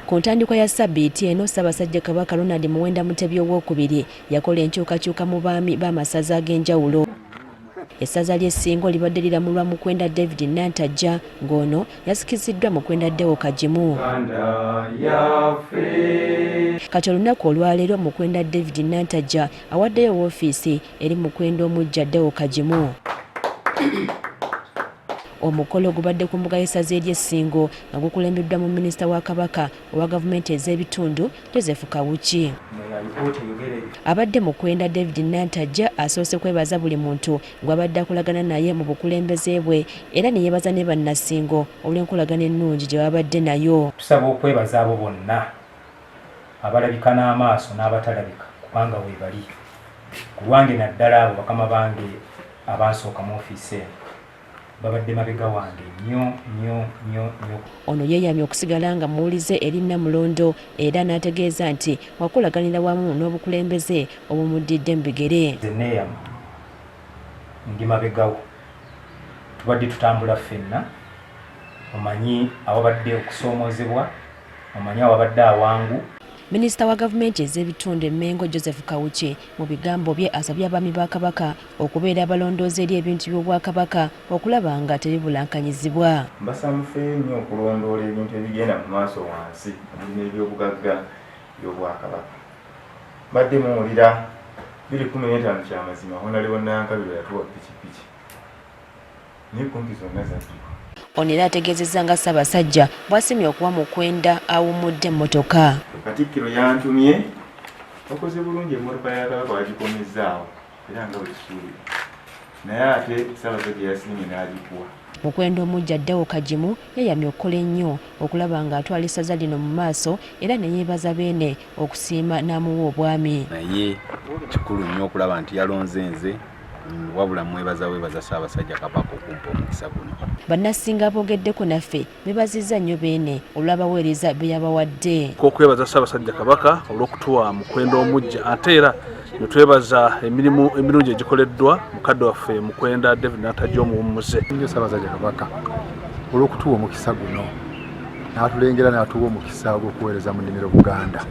Ku ntandikwa ya ssabbiiti eno, Ssaabasajja Kabaka Ronald Muwenda Mutebi Owookubiri yakola enkyukakyuka mu baami b'amasaza ag'enjawulo. Essaza ly'e Ssingo libadde liramulwa Mukwenda David Nantajja ng'ono yasikiziddwa Mukwenda Deo Kagimu. Kati olunaku olwaleero Mukwenda David Nantajja awaddeyo woofiisi eri Mukwenda omuggya Deo Kagimu. Omukolo gubadde ku mbuga y'essaza ery'e Ssingo nga gukulembeddwa mu minisita wa Kabaka owa gavumenti ez'ebitundu Joseph Kawuki. Abadde Mukwenda David Nantajja asoose kwebaza buli muntu gw'abadde akolagana naye mu bukulembeze bwe era ne yeebaza ne Bannassingo olw'enkolagana ennungi gye babadde nayo. Tusaba okwebaza abo bonna abalabika n'amaaso n'abatalabika kubanga weebali. Ku lwange naddala abo bakama bange abansooka mu ofiisi eno babadde mabega wange nnyo nnyo nnyo nnyo. Ono yeeyamye okusigala nga muwulize eri Nnamulondo era n'ategeeza nti wakukolaganira wamu n'obukulembeze obumuddidde mu bigere. Nze neeyama ndi mabegawo, tubadde tutambula ffenna, omanyi awabadde okusoomoozebwa, omanyi awabadde awangu. Minisita wa gavumenti ez'ebitundu e Mmengo Joseph Kawuki mu bigambo bye asabye abaami ba Kabaka okubeera abalondoozi eri ebintu by'Obwakabaka okulaba nga tebibulankanyizibwa. Mbasaba mufeeyo nnyo okulondoola ebintu ebigenda mu maaso wansi omuli n'ebyobugagga by'Obwakabaka. Mbadde muwulira 2015 kyamazima Honalebo Nankabirwa yatuwa pikipiki naye kumpi zonna zabbibwa. Ono era ategeezezza nga Ssaabasajja bw'asiimye okuwa Mukwenda awummudde emmotoka. Katikkiro yantumye bakoze bulungi emmotoka ya Kabaka bagikomezzaawo era nga bwe kisuubirwa naye ate Ssaabasajja yasiimye n'agikuwa. Mukwenda omuggya Deo Kagimu yeeyamye okukola ennyo okulaba ng'atwala essaza lino mu maaso era ne yeebaza Beene okusiima n'amuwa obwami. Naye kikulu nnyo okulaba nti yalonze nze wabula mwebaza webaza Ssaabasajja Kabaka okumpa omukisa guno. Bannassingo aboogeddeko naffe beebazizza nnyo Beene olw'abaweereza be yabawadde. Okwebaza Ssaabasajja Kabaka olw'okutuwa Mukwenda omuggya ate era ne twebaza emirimu emirungi egikoleddwa mukadde waffe Mukwenda David Nantajja omuwummuze. Nnyo Ssaabasajja Kabaka olw'okutuwa omukisa guno n'atulengera n'atuwa omukisa ogw'okuweereza mu nnimiro Buganda.